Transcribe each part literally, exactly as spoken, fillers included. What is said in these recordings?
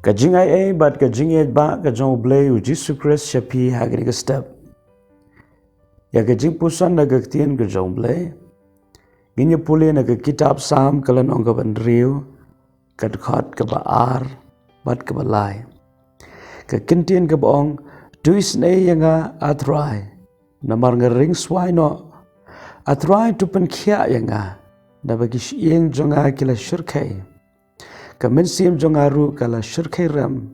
Ka jingaiei bad ka jingïeit ba ka jong U Blei U Jisu Khrist sha phi ha kane ka step. Ïa ka jingpuson na ka ktien ka jong U Blei, ngin ïa pule na ka kitab Salm ka lynnong kaba hynriew, ka dkhot kaba ar bad kaba lai. Ka kyntien kaba ong, to isynei ïa nga, A Trai, namar nga ring swai noh. A Trai, to pynkhiah ïa nga, naba ki shyieng jong nga ki la shyrkhei. Ka mynsiem jong nga ruh ka la shyrkhei rem,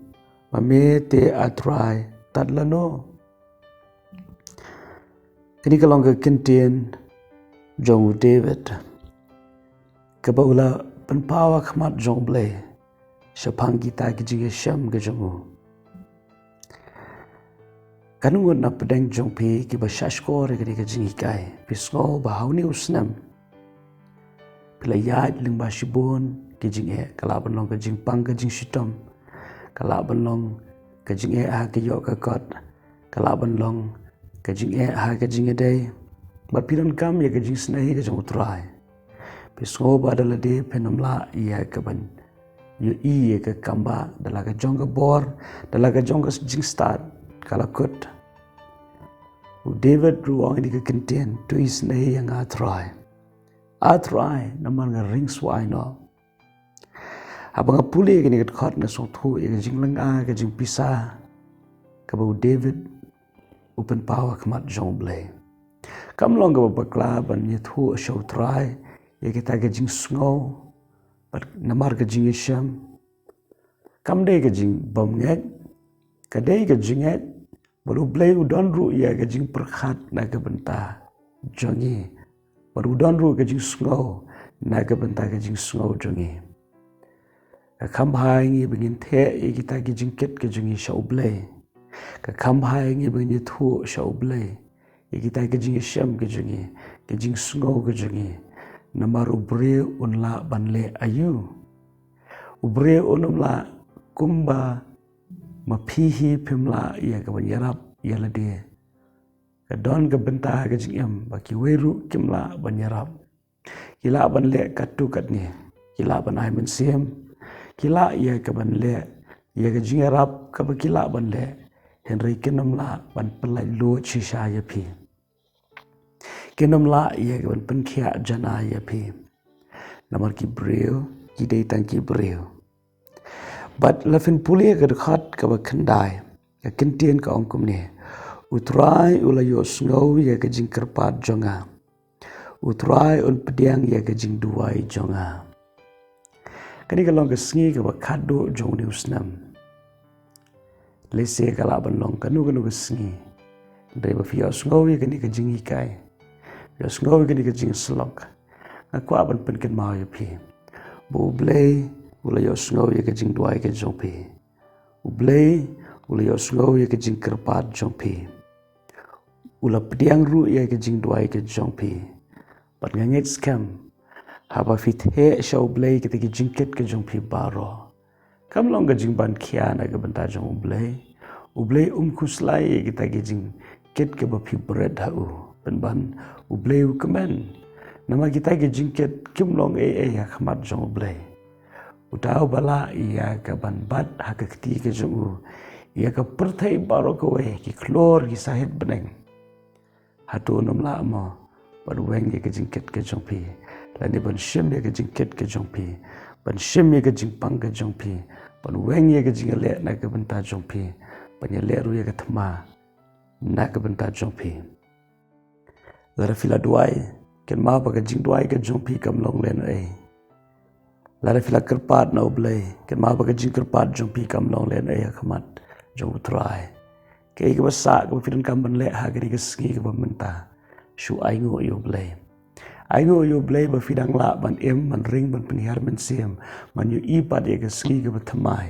ma me te, A Trai, tad lano? Kane ka long ka kyntien jong u David, kaba u la pynpaw ha khmat jong U Blei shaphang kita ki jingïashem ka jong u. Katno ngut na pdeng jong phi kiba shahshkor ïa kane ka jinghikai? Phi sngew ba ha une u snem phi la ïaid lyngba shibun ki jingeh, ka lah ban long ka jingpang ka jingshitom, ka lah ban long ka jingeh ha ka ïoh ka kot, ka lah ban long ka jingeh ha ka jingïadei, bad phi donkam ïa ka jingisynei ka jong U Trai. Phi sngew ba da lade phin ym lah ïa ka ban ïohi ïa ka kam ba da la ka jong ka bor, da la ka jong ka jingstad ka la kut. U David ruh u ong ïa kane ka kyntien, to isynei ïa nga, A Trai. A Trai, namar nga ring swai noh. Haba nga pule ïa kane ka dkhot nga sngewthuh ïa ka jinglynga ka jingpisa kaba u David u pynpaw ha khmat jong U Blei. Kam long kaba bakla ban ïathuh sha U Trai ïa kita ki jingsngew bad namar ka jingïashem. Kam dei ka jingbymngeit, ka dei ka jingngeit, bad U Blei u don ruh ïa ka jingpyrkhat na ka bynta jong ngi, bad u don ruh ka jingsngew na ka bynta ka jingsngew jong ngi. Ka kham bha ïa ngi ba ngin theh ïa kita ki jingkit ka jong ngi sha U Blei. Ka kham bha ïa ngi ba ngin ïathuh sha U Blei ïa kita ki jingïashem ka jong ngi, ki jingsngew ka jong ngi. Namar u briew un lah ban leh aïu? U briew un ym lah kumba ma phi hi phim lah ïa ka ban ïarap ïa lade. Ka don ka bynta ka jingim ba kiwei ruh kim lah ban ïarap. Ki lah ban leh katto katne. Ki lah ban ai mynsiem. Ki lah ïa ka ban leh ïa ka jingïarap kaba ki lah ban leh. Hynrei kin ym lah ban pyllait luid shisha ïa phi. Kin ym lah ïa ka ban pynkhiah jana ïa phi. Namar ki briew ki dei tang ki briew. Bad la phin pule ïa ka dkhot kaba khyndai, ka kyntien ka ong kumne, U Trai u la ïohsngew ïa ka jingkyrpad jong nga. U Trai un pdiang ïa ka jingduwai jong nga. Kane ka long ka sngi kaba khatduh jong une u snem. Lehse ka lah ban long kano kano ka sngi. Hynrei ba phi ïohsngew ïa kane ka jinghikai, ïohsngew ïa kane ka jingsyllok, nga kwah ban pynkynmaw ïa phi ba U Blei u la ïohsngew ïa ka jingduwai ka jong phi. U Blei u la ïohsngew ïa ka jingkyrpad jong phi. U la pdiang ruh ïa ka jingduwai ka jong phi. Bad nga ngeit skhem, haba phi theh sha U Blei kita ki jingkit ka jong phi baroh, kam long ka jingban khia na ka bynta jong U Blei. U Blei um khuslai ïa kita ki jingkit kaba phi bret ha u. Pynban, U Blei u kmen. Namar kita ki jingkit kim long ei ei ha khmat jong U Blei. Uta uba lah ïa ka ban bat ha ka kti ka jong u ïa ka pyrthei baroh kawei, ki khlur ki sahit bneng. Hato un ym lah mo ban weng ïa ka jingkit ka jong phi, lane ban shim ïa ka jingkit ka jong phi, ban shim ïa ka jingpang ka jong phi, ban weng ïa ka jingïaleh na ka bynta jong phi, ban ïaleh ruh ïa ka thma na ka bynta jong phi? Lada phi la duwai, kynmaw ba ka jingduwai ka jong phi kam long lehnohei. Lada phi la kyrpad na U Blei, kynmaw ba ka jingkyrpad jong phi kam long lehnohei ha khmat jong U Trai. Kaei kaba sah kaba phi donkam ban leh ha kane ka sngi kaba mynta, shu ainguh ïa U Blei. Ainguh ïa U Blei ba phi dang lah ban im, ban ring, ban pynhiar mynsiem, ban ïohi pat ïa ka sngi kaba thymmai.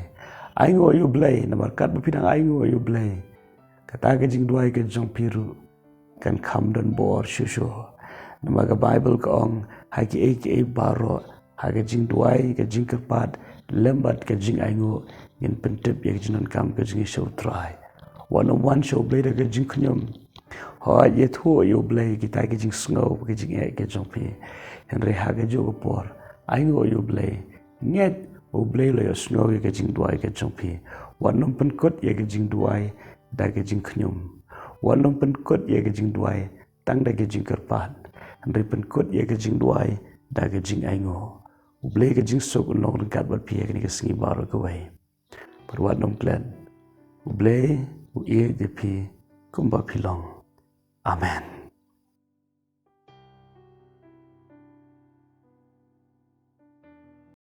Ainguh ïa U Blei, namar katba phi dang ainguh ïa U Blei, kata ka jingduwai ka jong phi ruh kan kham don bor shuh shuh. Namar ka Baibl ka ong, ha kiei kiei baroh, ha ka jingduwai, ka jingkyrpad, lem bad ka jingainguh, ngin pyntip ïa ka jingdonkam ka jong ngi sha U Trai. Wat nym wan sha U Blei da ka jingkhñium. Hooid, ïathuh ïa U Blei kita ki jingsngew, ki jingeh ka jong phi. Hynrei ha kajuh ka por, ainguh ïa U Blei, ngeit U Blei u la ïohsngew ïa ka jingduwai ka jong phi. Wat nym pynkut ïa ka jingduwai da ka jingkhñium. Wat nym pynkut ïa ka jingduwai tang da ka jingkyrpad. Hynrei pynkut ïa ka jingduwai da ka jingainguh. U Blei ka jingsuk un long ryngkat bad phi ha kane ka sngi baroh kawei. Bad wat nym klet. U Blei u ïeit ïa phi kumba phi long. Amen.